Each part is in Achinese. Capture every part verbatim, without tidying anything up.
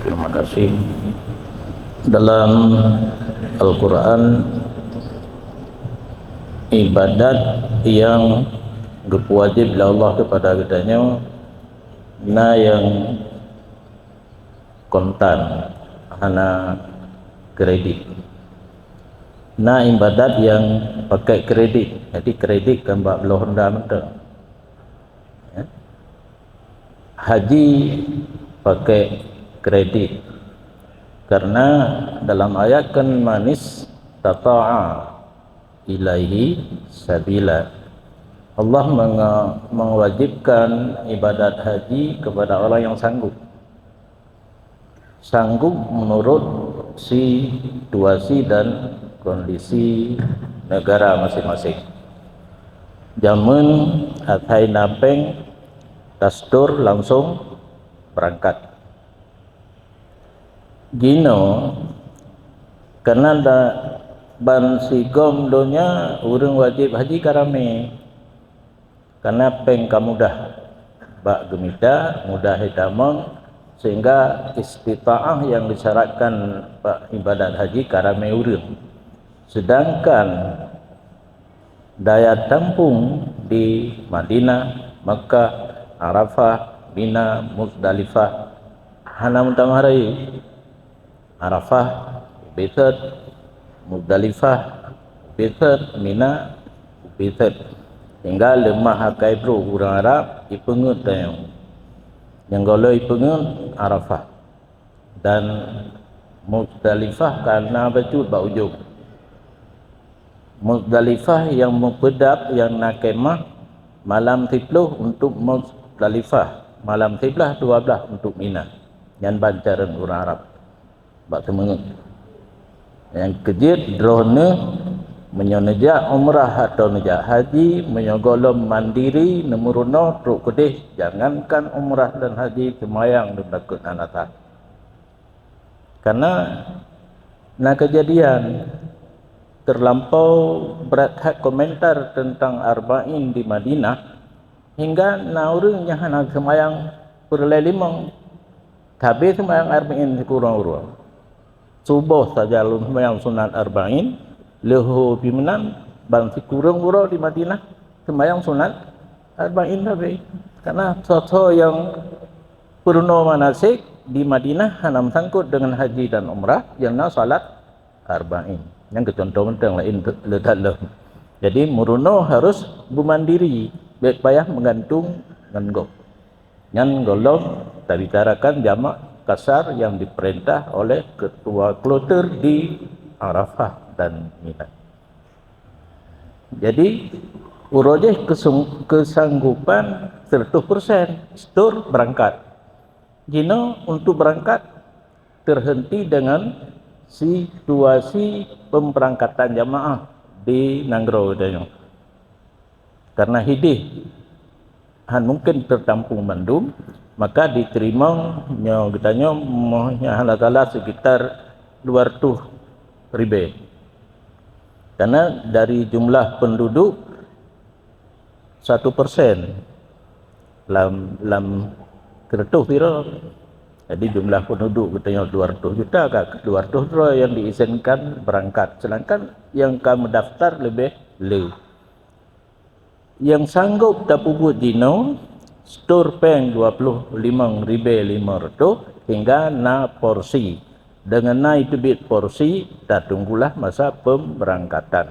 Terima kasih. Dalam Al-Quran, ibadat yang geupeuwajéb lé Allah keupada geutanyoe na nyang kontan, hana kredit. Na ibadat nyang pakai kredit, jadi kredit kan bak bloe honda mantong. Ya. Haji pakai kredit. Karena dalam ayat kan, "Manistata'a ilaihi sabila." Allah menga-, mewajibkan ibadat haji kepada orang yang sanggup. Sanggup menurut situasi dan kondisi negara masing-masing. Jameun asai na péng, tasetor langsung berangkat. Jinoe, karena da-, ban sigom donya ureuëng wajéb haji ka ramé. Karena péng ka mudah bak geumita, mudah jitamong, sehingga istitaah yang disyaratkan bak ibadat haji ka ramé ureuëng. Sedangkan daya tampung di Madinah, Makkah, Arafah, Mina, Muzdalifah hana meutamah rayeuk. Arafah ubé thot, Muzdalifah ubé thot, Mina ubé thot. Tinggai leumah akai brôk ureuëng Arab ipeungeut tayong. Nyang gohlom ipeungeut Arafah dan Muzdalifah ka na bacut bak ujong. Muzdalifah nyang meupeudab nyang na khemah malam siploh untuk Muzdalifah, malam siblaih dua blaih untuk Mina. Nyan ban carông ureuëng Arab bak seumeungeut. Nyang keujeuet droeneuh, meunyoe neujak umrah atawa neujak haji, meunyoe gohlom mandiri neumeurunoe trok keudeh, jangankan umrah dan haji, seumayang lôn takot hana sah. Karena na keujadian teulampau brat that komentar teuntang Arba'in di Madinah, hingga na ureuëng nyang hana seumayang peureulée limong. Habéh seumayang Arba'in sikureueng uroe. Suboh saja lôn seumayang sunat Arba'in, leuhô pih meunan ban sikureueng uroe di Madinah seumayang sunat Arba'in habéh. Karena soe-soe nyang peurunoe manasik di Madinah hana meusangkot deungon haji dan umrah, nyang na salat Arba'in. Nyang keu contoh mantong, laén le that lom. Jadi, meurunoe harus beumandiri, bék payah meugantung ngon gob. Nyan gohlom tabicarakan jamak kasar yang diperintah oleh ketua kloter di Arafah dan Mina. Jadi, uroe jih keusung-, keusanggupan seratus persen, setor berangkat. Jinoe untuk berangkat terhenti dengan situasi pemberangkatan jamaah di nanggroe geutanyoe. Karena hideh han mungken teutampung mandum, maka diteurimong nyoe geutanyoe moh nyang hana salah sekitar dua ratus ribée. Karena dari jumlah penduduk satu persen lam, lam keureutôh pira. Jadi jumlah penduduk geutanyoe dua ratus juta, ka dua ratus droe nyang diizinkan berangkat. Sedangkan nyang ka meudaftar leubeh le. Nyang sanggob tapeubuet jinoe, setor péng dua puluh limong ribée lima ratus hingga na porsi. Deungon na iteubiet porsi, tatunggulah masa pemberangkatan.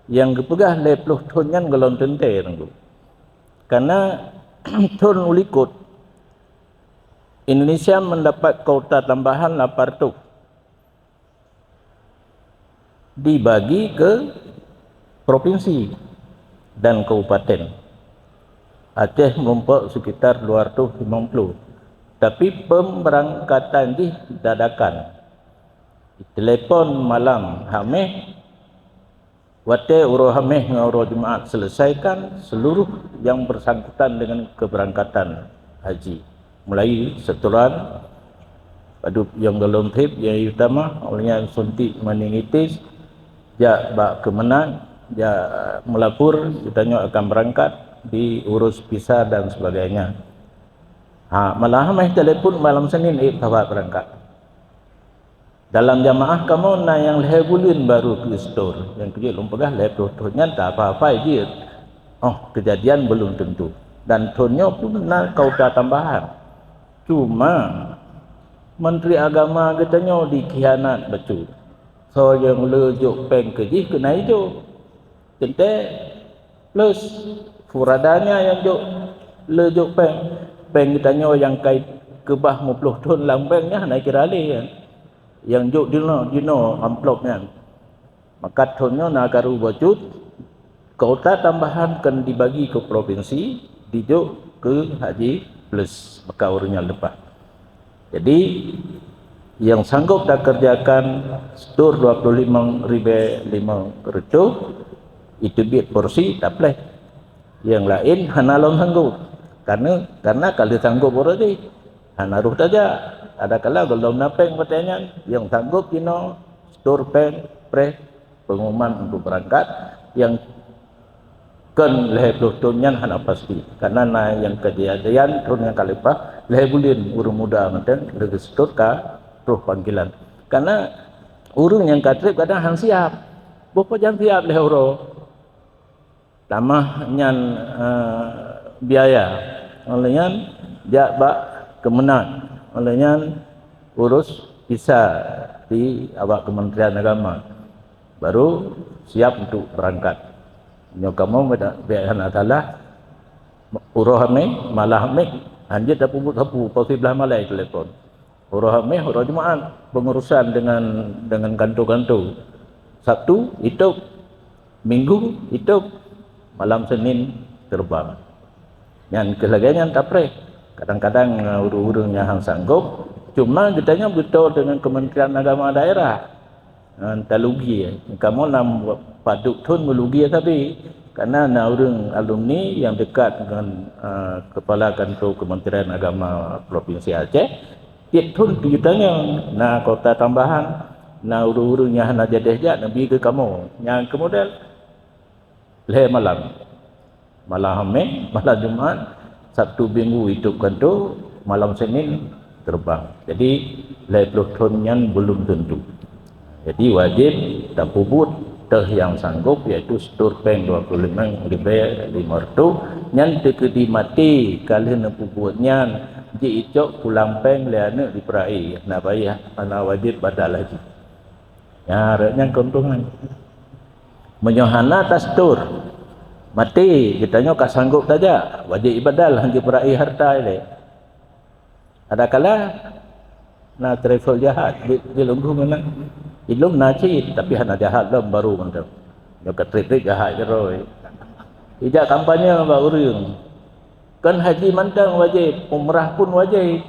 Nyang geupeugah lhée ploh thon nyan gohlom teuntée, Teungku. Karena thon u likot, Indonesia mendapat kuota tambahan lapan ratus. Dibagi ke provinsi dan kabupaten. Aceh meurumpok sekitar dua ratus limong puluh. Tapi pemberangkatan jih dadakan. Telepon malam Hamis, watée uroe Hamis ngon uroe Jumat, selesaikan seluruh yang bersangkutan dengan keberangkatan haji. Mulai setoran, padub nyang gohlom treb nyang utama, awaknyan suntik meningitis, jak bak keumenag, jak meulapor, geutanyoe akan berangkat, diurus visa dan sebagainya. Ha, malam Hamis telepon, malam Senin, eh, sahabat berangkat. Dalam jamaah kamoe na nyang lhée buleuen baru keu setor, nyang keujeuet lôn peugah lhée ploh thon nyan ta apa-apa jeuet. Oh, keujadian belum tentu. Dan thon nyoe pun na kuota tambahan. Cuma Menteri Agama geutanyoe dikhianat bacut. Soe nyang le jok péng keu jih keuneuk jok. Teuntée plus furadanya nyang jok, le jok péng. Péng geutanyoe nyang kai keubah muploh thon lam bank nyan hana kira lé nyan. Nyang jok dinoe, dinoe amplop nyan. Maka thon nyoe na karu bacut, kuota tambahan kan dibagi ke provinsi, dijok ke Haji Plus, maka ureuëng nyang leupah. Jadi, nyang sanggup takeureujakan setor dua puluh lima ribée lima reutôh, itu biet porsi tapleh. Nyang laén hana lom sanggup. Karena, karena ka lheueh sanggup uroe jih, hana roh tajak. Adakala gohlom na péng watée nyan, nyang sanggup jinoe setor péng preh pengumuman untuk berangkat, nyang kon lhée ploh thon nyan hana pasti. Karena na nyang keujadian thon nyang ka leupah, lhée buleuen ureuëng muda mantong lagée seutôt ka troh panggilan. Karena ureuëng nyang ka treb kadang han siap. Boh pajan siap lhée uroe. Tamah nyan, eh, biaya. Oleh nyan jak bak Kemenag. Oleh nyan urus visa di awak Kementerian Agama. Baru siap untuk berangkat. Nyoe kamoe beda, beda hana salah. Uroe Hamé, malam Hamé, hanjeuet tapeubuet sapeue, pukul siblaih malée telepon. Uroe Hamé, uroe Jumaat, pengurusan dengan, dengan kantor-kantor. Sabtu, itôb. Minggu, itôb. Malam Senin, terbang. Nyan keuh lagée nyan tapreh. Kadang-kadang, eh, ureuëng-ureuëng nyang han sanggob, cuma geutanyoe beutôi dengan Kementerian Agama Daerah. Eh, talugi. Kamoe lam padub thon meulugi sabe. Karena na ureuëng alumni nyang dekat dengan, eh, kepala kantor Kementerian Agama Provinsi Aceh, tieb thon geutanyoe na kuota tambahan, na ureuëng-ureuëng nyang hana jadeh jak neubi keu kamoe. Nyang keu model lhée malam. Malam Hamé, malam Jumaat, Sabtu Minggu itôb kantor, malam Senin terbang. Jadi, lhée ploh thon nyan belum tentu. Jadi, wajéb tapeubuet teuh nyang sanggob, yaitu setor péng dua puluh lima ribée lima reutôh, nyan teukeudi maté ka lheueh neupeubuet nyan, jiicok pulang péng lé aneuëk di Peura-i, hana payah, hana wajéb badal haji. Nyan rot nyan keuntungan. Meunyoe hana tasetor, maté geutanyoe ka sanggob tajak, wajéb ibadal, han jipeura-i hareuta ilée. Adakala na travel jahat, di, di lôn meunan. Ilôn na cit, tapi hana jahat lom, baru mantong. Nyoe ka treb-treb jahat keudroe. Ijak kampanye bak ureuëng. Kon haji mantong wajéb, umrah pun wajéb.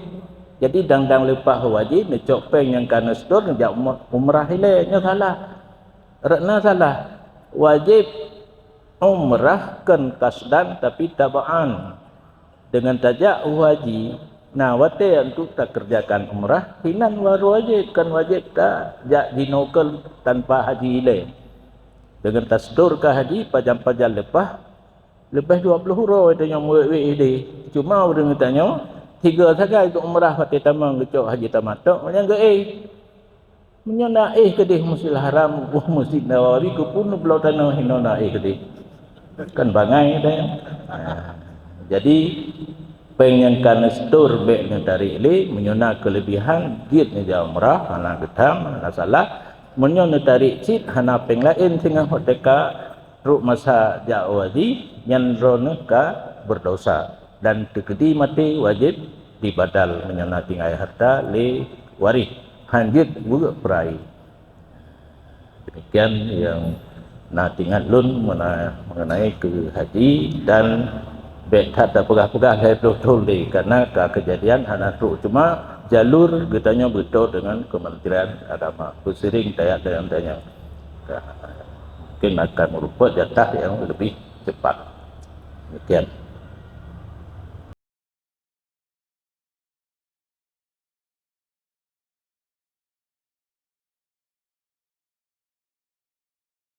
Jadi dang-dang leupah wajéb, neucok péng nyang ka neusetor, neujak um-, umrah ilée, nyoe salah. Rot na salah. Wajéb umrah kon qasdan, tapi tabaan. Dengan tajak u haji, na watée untuk takeureujakan umrah, hinan baru wajéb, kon wajéb tajak jinoe kon tanpa haji ilée. Dengan tasetor ka haji, pajan-pajan leupah, leubeh dua ploh uroe tanyoe meuwét-wét idéh. Cuma ureuëng geutanyoe, tiga sagai geu umrah watée tamong geucok haji tamattu, nyan geuéh. Meunyoe na éh keudéh Masjidil Haram, Masjid Nabawi, keupeue neubloe tanoh inoe na éh keudéh? Kan bangai deh. Nah, jadi, péng nyang ka neusetor bék neutarek lé, meunyoe na keulebihan, jeuet neujak umrah, hana geutam, hana salah. Meunyoe neutarek cit, hana péng laén singoh watée ka trok masa jak u haji, nyan droeneueh ka beurdosa dan teukeudi maté wajéb dibadal meunyoe na tinggai hareuta lé waréh, hanjeuet weuek peura-i. Demikian nyang na teuingat lôn mena-, mengenai keu haji dan bék that tapeugah-peugah lhée ploh thon lé, karena ka keujadian hana trok. Cuma jalur geutanyoe beutôi dengan Kementerian Agama. Beuseuring tayang-tayang. Mungkin akan merupakan jatah yang lebih cepat. Demikian.